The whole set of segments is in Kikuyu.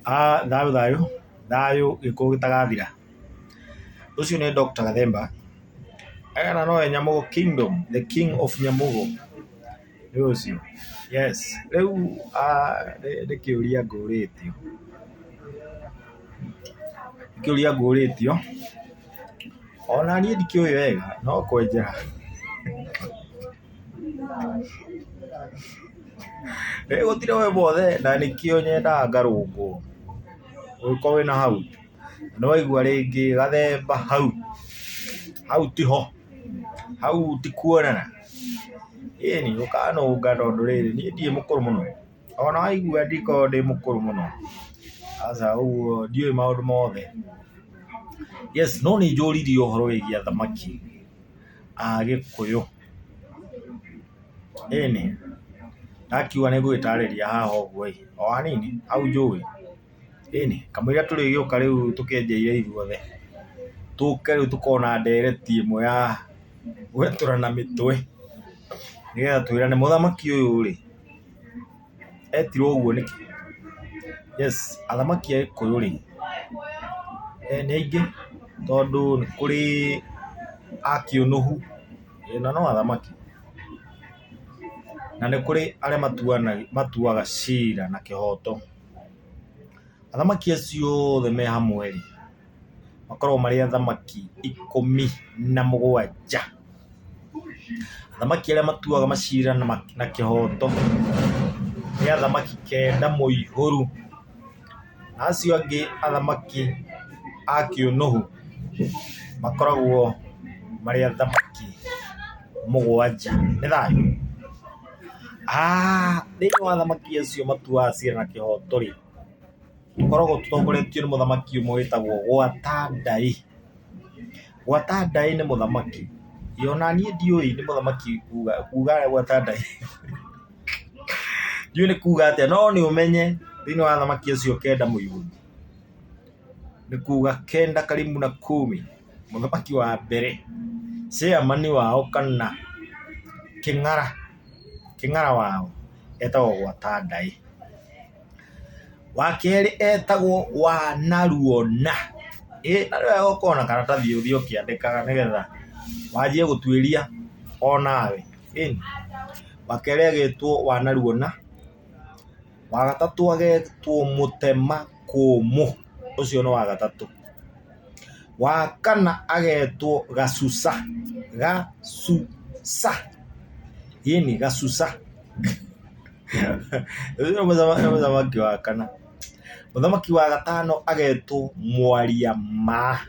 Thayũ thayũ, thayũ gĩkuũ gĩtagathira. Ũcio nĩ Doctor Gathemba, na nowe Nyamugo Kingdom, the king of Nyamugo, nĩwe ũcio. Yes, rĩu nĩ kĩũria ngũrĩtio, nĩ kĩũria ngũrĩtio, ona niĩ ndikĩũĩ wega no kwenjera. Gũtirĩ ũĩ mothe na nĩkĩo nyendaga ngarũngwo, ũngĩkorwo wĩna hau, nĩ waigua rĩngĩ Gathemba hau, hau tiho, hau ti kuonana, ĩni ũkanũnga tondũ rĩrĩ niĩ ndirĩ mũkũrũ mũno, ona waigua ndikoragwo ndĩ mũkũrũ mũno, aca ũguo ndiũĩ maũndũ mothe. Yes, no nĩ njũririe ũhoro wĩgiĩ athamaki a Gĩkũyũ. Ĩni, ndakiuga nĩ ngũgĩtarĩria haha ũguo ĩ, o hanini hau njũĩ. Ĩni, kamũira tũrĩgĩũka rĩu tũkĩenjeire ithuothe, tũke rĩu tũkorwo na ndereti ĩmwe ya gwetũrana mĩtwe, nĩgetha twĩrane mũthamaki ũyũ rĩ, etirwo ũguo nĩkĩ? Yes, athamaki a Gĩkũyũ rĩ, nĩ aingĩ tondũ nĩ kũrĩ a Kĩũnũhu, na no athamaki, na nĩ kũrĩ arĩa matuaga cira na kĩhoto. Athamaki acio othe me hamwe rĩ, makoragwo marĩ athamaki 17. Athamaki arĩa matuaga macira na kĩhoto nĩ athamaki 9 mũihũru, na acio angĩ athamaki a kĩũnũhu makoragwo marĩ athamaki 7. Nĩ thayũ? Thĩinĩ wa athamaki acio matuaga cira na kĩhoto rĩ, tũkoragwo tũtongoretio nĩ mũthamaki ũmwe wĩtagwo Gwata Ndai. Gwata Ndai nĩ mũthamaki, ĩ ona niĩ ndiũĩ nĩ mũthamaki kuga Gwata Ndai ndiũĩ nĩ kuga atĩa, no nĩ ũmenye thĩinĩ wa athamaki acio 9 mũihũru, nĩ kuga kenda karimu na kumi, mũthamaki wa mbere, chairman wao kana kĩng'ara, kĩng'ara wao etagwo Gwata Ndai. Wa kerĩ etagwo Wanaruona, ĩ na nĩ wega ũkorwo na karatathi ũthiĩ ũkĩandĩkaga nĩgetha wanjie gũtuĩria onawe, ĩni. Wa kerĩ agetwo Wanaruona, wa gatatũ agetwo Mũtema Kũmũ, ũcio nĩ wa gatatũ. Wa kana agetwo Gacuca, Gacuca, ĩni Gacuca. Ũcio nĩ mũthamaki wa kana. Mũthamaki wa gatano agetwo Mwaria Ma.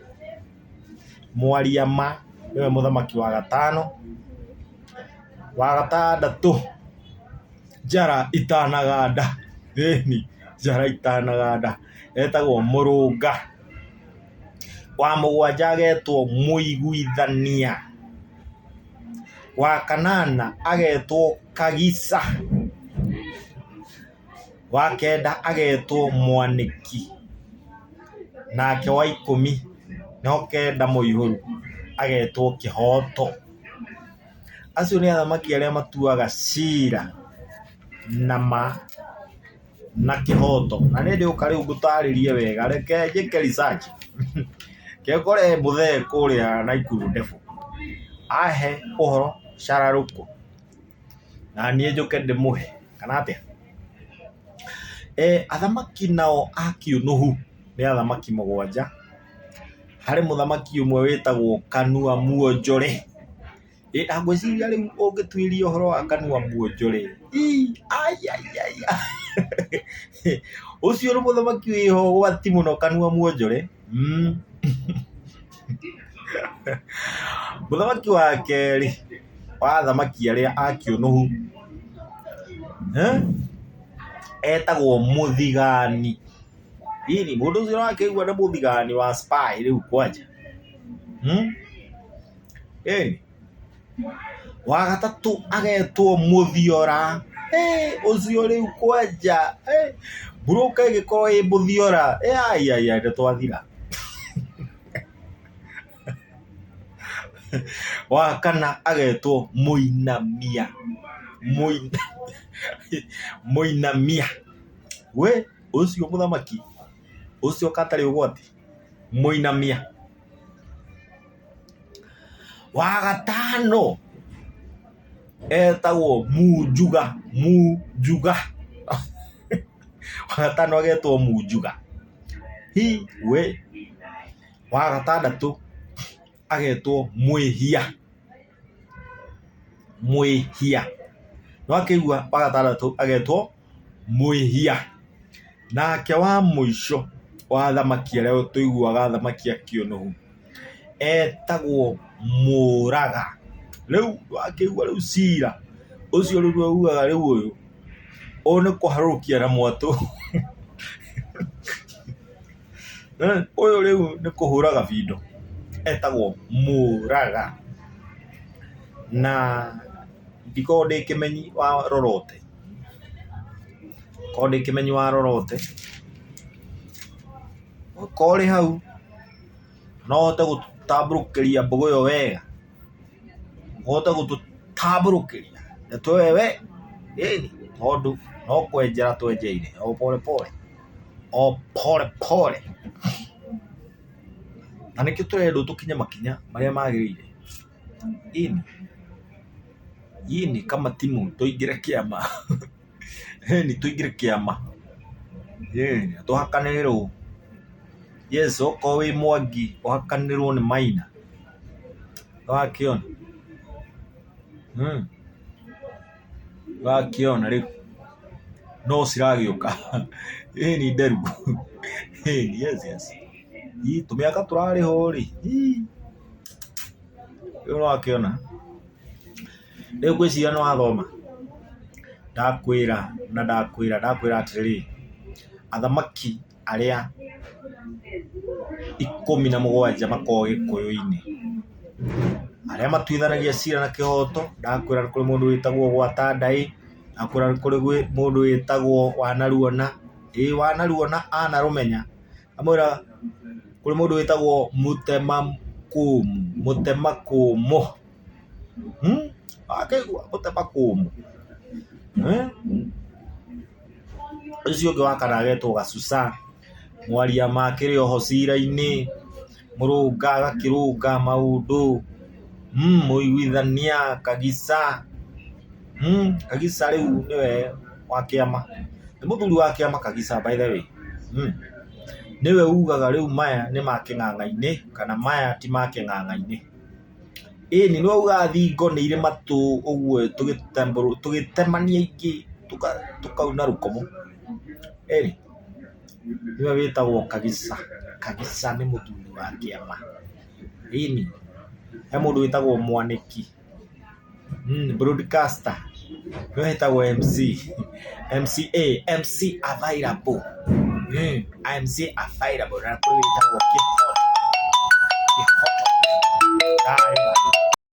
Mwaria Ma nĩwe mũthamaki wa gatano. Wa gatandatũ, Njara Itanaganda, ĩni Njara Itanaganda, etagwo Mũrũnga. Wa mũgwanja agetwo Mũiguithania. Wa kanana agetwo Kagica. Wa kenda agetwo Mwanĩki. Nake wa 10 nĩho kenda mũihũru agetwo Kĩhoto. Acio nĩ athamaki arĩa matuaga cira na ma na kĩhoto. Na niĩ ndĩũka rĩu ngũtarĩrie wega, reke njĩke research reke ngore mũthee kũrĩa Naikuru Ndebũ, ahe ũhoro cararũkũ, na niĩ njũke ndĩmũhe, kana atĩa? Athamaki nao a Kĩũnũhu nĩ athamaki 7, harĩ mũthamaki ũmwe wĩtagwo Kanua Muonjore. Ĩ na ngwĩciria rĩu ũngĩtuĩria ũhoro wa Kanua Muonjore, ũcio nĩ mũthamaki wĩho ũgwati mũno Kanua Muonjore. Mũthamaki wa kerĩ wa athamaki arĩa a Kĩũnũhu etagwo Mũthigani. Hihi mũndũ ũcio ũrakĩigua nĩ mũthigani wa spy rĩu kwanja. Ĩni. Wa gatatũ agetwo Mũthiora. Ũcio rĩu kwanja mburũka ĩgĩkorwo ĩ Mũthiora, nĩ twathira. Wa kana agetwo Mũinamia. Mũinamia. We ũcio mũthamaki. Ũcio katarĩ ũgwati mũinamia. Wa gatano etagwo Munjuga, Munjuga. Wa gatano agetwo Munjuga. Hi we. Wa gatandatũ agetwo Mwĩhia, Mwĩhia. Nĩwakĩigua wa gatandatũ agetwo Mwĩhia. Nake wa mũico wa athamaki arĩa tũiguaga athamaki a kĩũnũhu etagwo Mũraga. Rĩu wakĩigua rĩu cira ũcio rĩu nĩwe ugaga rĩu ũyũ, ũyũ nĩ kũharũrũkia na mwatũ ũyũ rĩu nĩ kũhũra gabindo etagwo Mũraga. Na ndikoragwo ndĩ kĩmenyi wa rorote. Korwo ndĩ kĩmenyi wa rorote, okorwo ũrĩ hau no ũhote gũtũtambũrũkĩria mbũgũ ĩyo wega, ũhote gũtũtambũrũkĩria ndeto ĩyo we, ĩni tondũ no kwenjera twenjeire o pole pole, o pole pole. Na nĩkĩo tũrendwo tũkinye makinya marĩa magĩrĩire, ĩni. Ĩni kama timu tũingĩre kĩama, ĩni tũingĩre kĩama, ĩni tũhakanĩrwo, yes okorwo wĩ Mwangi ũhakanĩrwo nĩ Maina, nĩwakĩona, nĩwakĩona rĩu, no ciragĩũka, ĩni nderu, ĩni yes yes, tũmĩaka tũrarĩhwo rĩ, rĩu nĩwakĩona. Rĩu ngwĩciria nĩ wathoma? Ndakwĩra na ndakwĩra ndakwĩra atĩrĩrĩ, athamaki arĩa 17 makoragwo gĩkũyũ-inĩ, arĩa matuithanagia cira na kĩhoto, ndakwĩra nĩ kũrĩ mũndũ wĩtagwo Gwata Ndaĩ, ndakwĩra nĩ kũrĩ mũndũ wĩtagwo Wanaruona, ĩĩ Wanaruona anarũmenya, ndamwĩra kũrĩ mũndũ wĩtagwo Mũtemakũmũ, Mũtemakũmũ. Wakĩigua Mũtemakũmũ? Ũcio ũngĩ wa kana agetwo Gacuca, mwaria ma kĩrĩ oho cira-inĩ, mũrũnga agakĩrũnga maũndũ, mũiguithania Kagica, Kagica rĩu nĩwe wa kĩama, nĩ mũthuri wa kĩama Kagica by the way. Nĩwe ugaga rĩu maya nĩ ma kĩng'ang'a-inĩ kana maya ti ma kĩng'ang'a-inĩ. Ĩni nĩwe ugaga thingo nĩ irĩ matũ ũguo tũgĩtemania ingĩ tũkauna rũkomo. Ĩni nĩwe wĩtagwo Kagica, Kagica nĩ mũthuri wa kĩama. Ĩni he mũndũ wĩtagwo Mwanĩki. Broadcaster nĩwe wĩtagwo MC, MCA, MC available, MC available na kũrĩ wĩtagwo Kĩhoto, Kĩhoto.